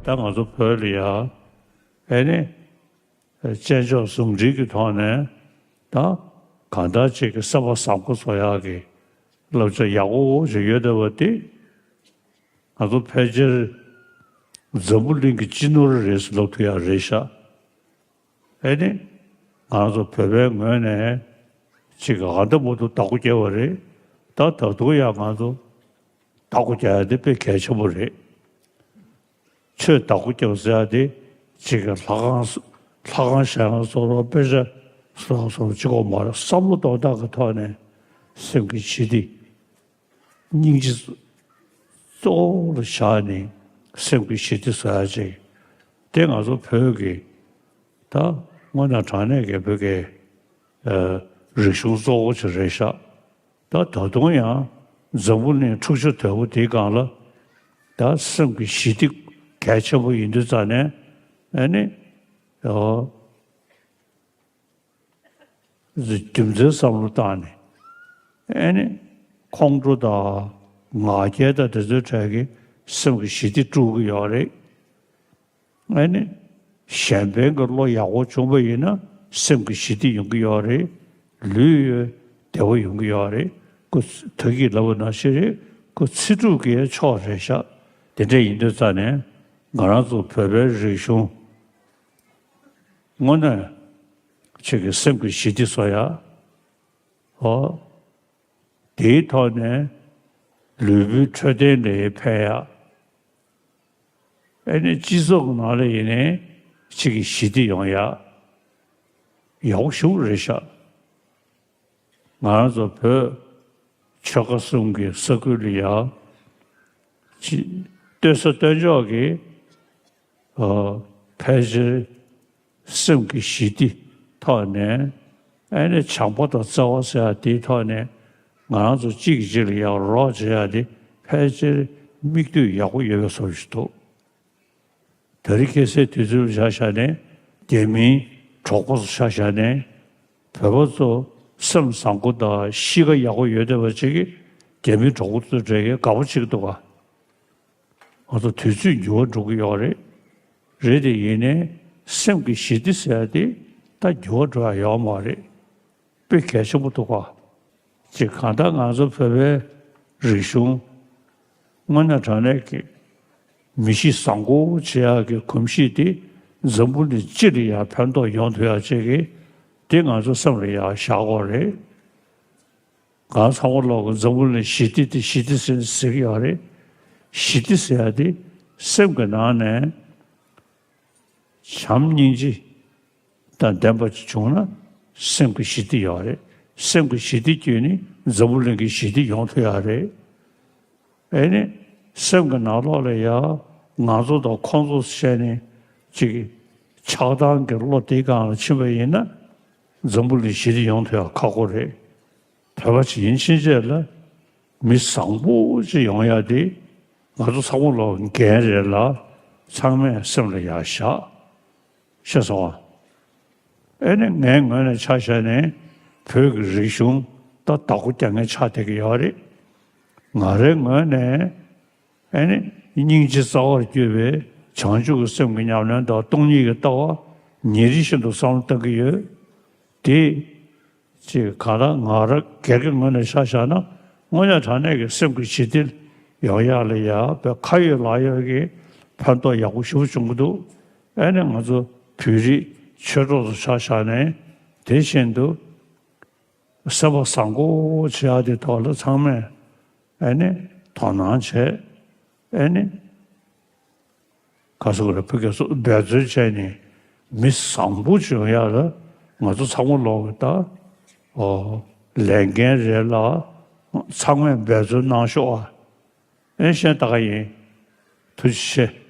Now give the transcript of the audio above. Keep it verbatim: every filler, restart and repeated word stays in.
ད་ང་ཚོ་བོད་ལ་ཡ་ཨེ་ནི་བཙན་བྱོལ་ཟུང་འབྲེལ་གྱི་ཐོག་ནས་ད་གང་ལྟར་ཅིག་གི་སེམས་པ་བཟང་པོ་བཟོ་ཡག་གི་བསླབ་བྱ་ཡག་པོ་ཞིག་ཡོད་བསྡད་པ་དེ། ང་ཚོ་ཕལ་ཆེར་འཛམ་བུ་གླིང་གི་སྤྱི་ནོར་རེད་ཟེར་ལབ་ཐུབ་ཡག་རེད་ཤག་ཨེ་ནི། ང་ཚོ་བོད་པའི་ངོས་ནས་ཅིག་ཨ་འདྲ་མ་འདྲ་བདག་པོ་རྒྱག་པ་རེད། ད་ད་དུང་ཡང་ང་ཚོ་བདག་པོ་རྒྱག་ཡ་དེ་དཔེ་གལ་ཆེན་པོ་རེད། ཆོས་བདག་པོ་རྒྱག་ཟེར་ཡ་དེ་ཅིག་ལྷ་ཁང་ལྷ་ཁང་བཞེངས་ཡ་བཟོ་འདྲ། དཔེ་ཆ་བཟོ་འདྲ་བཟོ་འདྲ་ཅིག་པོ་མ་རེད། བསམ་བློ་གཏོང་སྟངས་ཀྱི་ཐོག་ནས་སེམས་ཀྱི་ཞི་བདེ། སྙིང་རྗེ་གཙོ་བོ་ལ་བཞག་ནས་སེམས་ཀྱི་ཞི་བདེ་བཟོ་ཡ་ཅིག་དེ་ང་ཚོ་བོད་ཀྱི་ད་དངོས་གནས་དྲང་གནས་ཀྱི་བོད་ཀྱི་ཨ་རིག་གཞུང་གཙོ་བོ་ཅིག་རེད་ཤག་ད་ད་དུང་ཡང་འཛམ་བུ་གླིང་འཁྲུག་ཆ་དོད་པོ་དེའི་སྒང་ལ་ད་སེམས་ཀྱི་ཞི་བདེ་གལ་ཆེན་པོ་ཡིན་དུས་ཙང་ནས་ཨ་ནི་ཨ། རྒྱུ་མཚན་བསམ་བློ་བཏང་ནས། ཨེ་ནི། ཁོང་ཁྲོ་དང་ང་རྒྱལ་དང་དེ་ཚོའི་གྲས་ཀྱིས་སེམས་ཀྱི་ཞི་བདེ་དཀྲུག་གི་ཡོད་རེད། ཨེ་ནི། གཞན་ཕན་གྱི་བློ་ཡག་པོ་བྱུང་པ་ཡིན་ན་སེམས་ཀྱི་ཞི་བདེ་ཡོང་གི་ཡོད་རེད། ལུས་ཡོད་བདེ་བོ་ཡོང་གི་ཡོད་རེད། ཁོ་ད་གིན་ལབ་པ་ནང་བཞིན་རེད། ཁོ་ཚེ་སྒྲུབ་ཀྱི་མཆོག་རེད་ཤག་དེ་འདྲ་ཡིན་དུས་ཙང་ནས་ང་རང་ཚོ་བོད་པའི་རིག་གཞུང་དངོས་གནས་ཆོས་ཀྱི་སེམས་ཀྱི་ཞི་བདེ་བཟོ་ཡ། ཨོ། དེའི་ཐོག་ནས་ལུས་པོའི་འཕྲོད་བསྟེན་ལ་ཕན་ཡ། ཨེ་ནི་སྤྱི་ཚོགས་ནང་ལ་ཡིན་ནའི་ཆོས་ཀྱི་ཞི་བདེ་ཡོང་ཡ། ཡག་པོ་ཞེ་པོ་རེད་ཤག་ང་རང་ཚོ་བོད་ཆོལ་ཁ་གསུམ་གྱི་ས་ཁུལ་ལ་ཡ། ཅི། སྟོན་ས་སྟོན་ཕྱོགས་ཀྱི་ཨ། ཕལ་ཆེར་སེམས་ཀྱི་ཞི་བདེ་ཐོག་ནས་ཨེ་ནི་བྱམས་པ་དང་བརྩེ་བ་ཟེར་ཡ་དེའི་ཐོག་ནས་ང་རང་ཚོ་གཅིག་གིས་གཅིག་ལ་ཡ་རོགས་བྱེད་ཡ་དེ་ཕལ་ཆེར་མིག་ལྟོས་ཡག་པོ་ཡོད་པའི་བཟོ་ཞིག་འདུག་ད་རེས་ཁ་སང་དུས་ཚོད་ཆ་བཞག་ནས་རྒྱ་མིའི་གྲོགས་པོ་ཚོ་ཆ་བཞག་ནས་བོད་པ་ཚོ་སེམས་བཟང་པོ་དང་གཤིས་ཀ་ཡག་པོ་ཡོད་བསྡད་པ་ཅིག་གིས་རྒྱ་མིའི་གྲོགས་པོ་ཚོའི་གྲས་ཀྱིས་དགའ་པོ་བྱེད་ཀྱི་འདུག་ག་ང་ཚོ་དུས་ཚོད་འགྱུར་བ་འགྲོ་གི་ཡོད་རེད། རེད་དེ་ཡིན་ནའི་སེམས་ཀྱི་ཞི་བདེ་ཟེར་ཡ་དེ་ད་འགྱུར་བ་འགྲོ་ཡ་ཡོད་མ་རེད། དཔེ་གལ་ཆེན་པོ་འདུག་ག་ཅིག་གང་ལྟར་ང་ཚོ་བོད་པའི་རིག་གཞུང་དངོས་གནས་དྲང་གནས་ཀྱི་མི་གཤིས་བཟང་པོ་བྱེད་ཡག་གི་གོམས་གཤིས་དེ་འཛམ་བུ་གླིང་སྤྱི་ལ་ཡང་ཕན་ཐོགས་ཡོང་ཐུབ་ཡག་ཅིག་གི་དེ་ང་ཚོ་སེམས་ལ་ཡང་བཞག་དགོས་རེད། ང་ཚང་མ་ལོག་གི་འཛམ་བུ་གླིང་ཞི་བདེ་དེ་ཞི་བདེ་ཟེར་ཟེར་གི་ཡོད་རེད། ཞི་བདེ་ཟེར་ཡ་དེ་སེམས་ཀྱི་ནང་ནས་བྱམས་སྙིང་རྗེ་དང་ལྡན་པ་ཅིག་བྱུང་ན་སེམས་ཀྱི་ཞི་བདེ་ཡོད་རེད། སེམས་ཀྱི་ཞི་བདེ་བརྒྱུད་ནས་འཛམ་བུ་གླིང་གི་ཞི་བདེ་ཡོང་ཐུབ་ཡག་རེད། ཨེ་ནི། སེམས་ཀྱི་ནང་ལོགས་ལ་ཡ་ང་ཚོ་དང་ཁོང་ཚོ་བཤད་ནས་ཅིག་ཆགས་སྡང་གི་བློ་དེའི་སྒང་ལ་ཕྱིན་པ་ཡིན་ན་འཛམ་བུ་གླིང་ཞི་བདེ་ཡོང་ཐུབ་ཡག་ཁག་པོ་རེད། བོད་པ་ཅིག་ཡིན་ཕྱིན་ཆད་ལ་མི་བཟང་པོ་ཅིག་ཡོང་ཡག་དེ་ང་ཚོ་ཚང་མ་ལོག་འགན་རེད་ལ། ཚང་མས་སེམས་ལ་ཡ་བཞག་ཤེས་སོང་ཨ། ཨེ་ནི་ངའི་ངོས་ནས་ཆ་བཞག་ནས་བོད་ཀྱི་རིག་གཞུང་ད་བདག་པོ་རྒྱག་མཁན་ཆགས་བསྡད་ཀྱི་ཡོད་རེད། ང་རའི་ངོས་ནས་ཨེ་ནི་སྙིང་རྗེ་རྩ་བར་གྱུར་པའི་བྱང་ཆུབ་ཀྱི་སེམས་ཀྱི་ཉམས་ལེན་དང་སྟོང་ཉིད་ཀྱི་ལྟ་བ་ཉིན་རེ་བཞིན་དུ་བསམ་བློ་བཏང་གི་ཡོད། དེ་ཅིག་གང་ལྟར་ང་རང་སྒེར་གྱི་ངོས་ནས་ཆ་བཞག་ན་དངོས་གནས་དྲང་གནས་ཀྱི་སེམས་ཀྱི་ཞི་བདེ་ཡོང་ཡག་ལ་ཡ་བའི་ཁ་ཡོད་ལག་ཡོད་ཀྱི་ཕན་ཐོགས་ཡག་པོ་ཞེ་པོ་བྱུང་གི་འདུག་ཨེ་ནི་ང་ཚོ་བོད་རིགས་ཆོས་གྲོགས་ཚོ་ཆ་བཞག་ནས་དེ་བཞིན་དུ་སེམས་པ་བཟང་པོ་བྱེད་ཡག་དེ་ཐོག་ལ་ཚང་མས་ཨེ་ནི་དོ་སྣང་བྱས། ཨེ་ནི། ག་ཟེར་དགོས་རེད། ཕ་གི་སོ་འབད་བརྩོན་བྱས་ནས་མི་བཟང་པོ་བྱུང་ཡག་ལ་ང་ཚོ་ཚང་མ་ལོག་གི་ད་ཨོ་ལས་འགན་རེད་ལ། ཚང་མས་འབད་བརྩོན་གནང་ཤོག་ཨ། ཨེ་གཞན་ད་ག་ཡིན། ཐུགས་རྗེ་ཆེ།